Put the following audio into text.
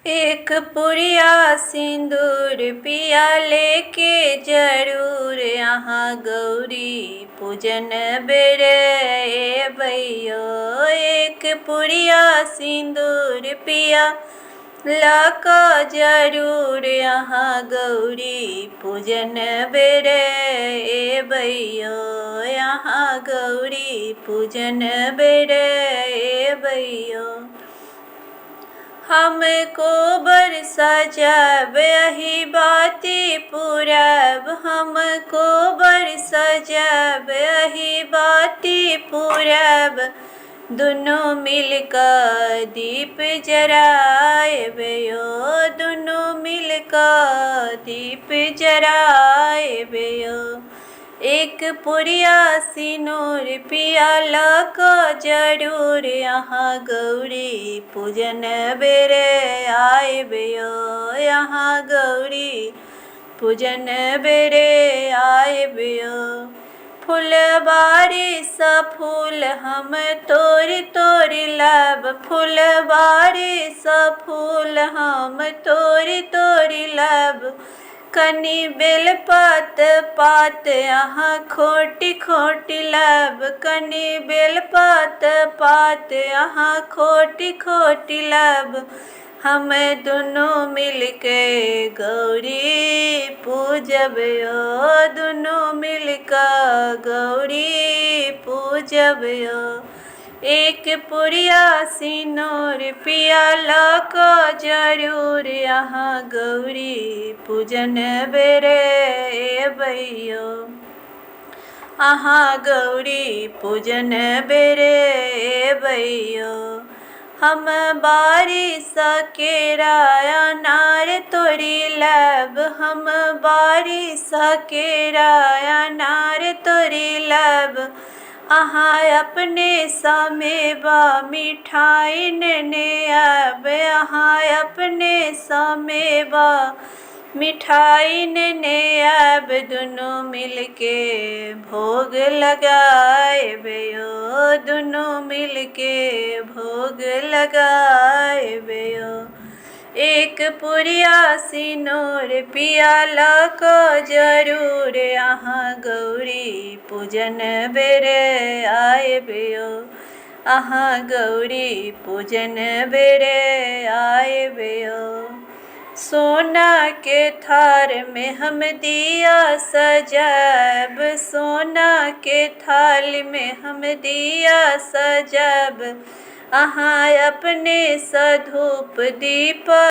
एक पुड़िया सिन्दूर पिया लेके जरूर अहाँ गौरी पूजन बेर अयबै यौ। एक पुड़िया सिन्दूर पिया लऽ कऽ जरूर अहाँ गौरी पूजन बेर अयबै यौ। अहाँ गौरी पूजन बेर अयबै यौ। हम कोबर सजायब एहि बाती पुरायब, हम कोबर सजायब एहि बाती पुरायब, दुनू मिल कऽ दीप जरायब यौ। दुनू मिल कऽ दीप जरायब यौ। एक पुड़िया सिनूर पिया लऽ कऽ जरूर अहाँ गौरी पूजन बेर आयब यौ। अहाँ गौरी पूजन बेर आयब यौ। फुलबारीसँ फूल हम तोड़ि तोड़ि लायब, फुलबारीसँ फूल हम तोड़ि तोड़ि लायब, कनि बेलपात पात अहाँ खोटि खोटि लायब, कनि बेलपात पात अहाँ खोटि खोटि लायब, हम दुनू मिलके गौरी पूजब यौ। दुनू मिलकऽ गौरी पूजब यौ। एक पुड़िया सिनूर पिया लऽ कऽ जरूर अहाँ गौरी पूजन बेर अयबै यौ। अहाँ गौरी पूजन बेर अयबै यौ। हम बारीसँ केरा अनार तोड़ि लायब, हम बारीसँ केरा अनार तोड़ि लायब, अहाँ अपनेसँ मेवा मिठाइ नेने आयब, अहाँ अपनेसँ मेवा मिठाइ नेने आयब, दुनू मिलके भोग लगायब यौ। दुनू मिलके भोग लगायब यौ। एक पुड़िया सिनूर पिया लऽ कऽ जरूर अहाँ गौरी पूजन बेर आयब यौ। अहाँ गौरी पूजन बेर आयब यौ। सोनाके थारमे हम दिया सजायब, सोनाके थालीमे हम दिया सजायब, अहाँ अपनेसँ धूप दीप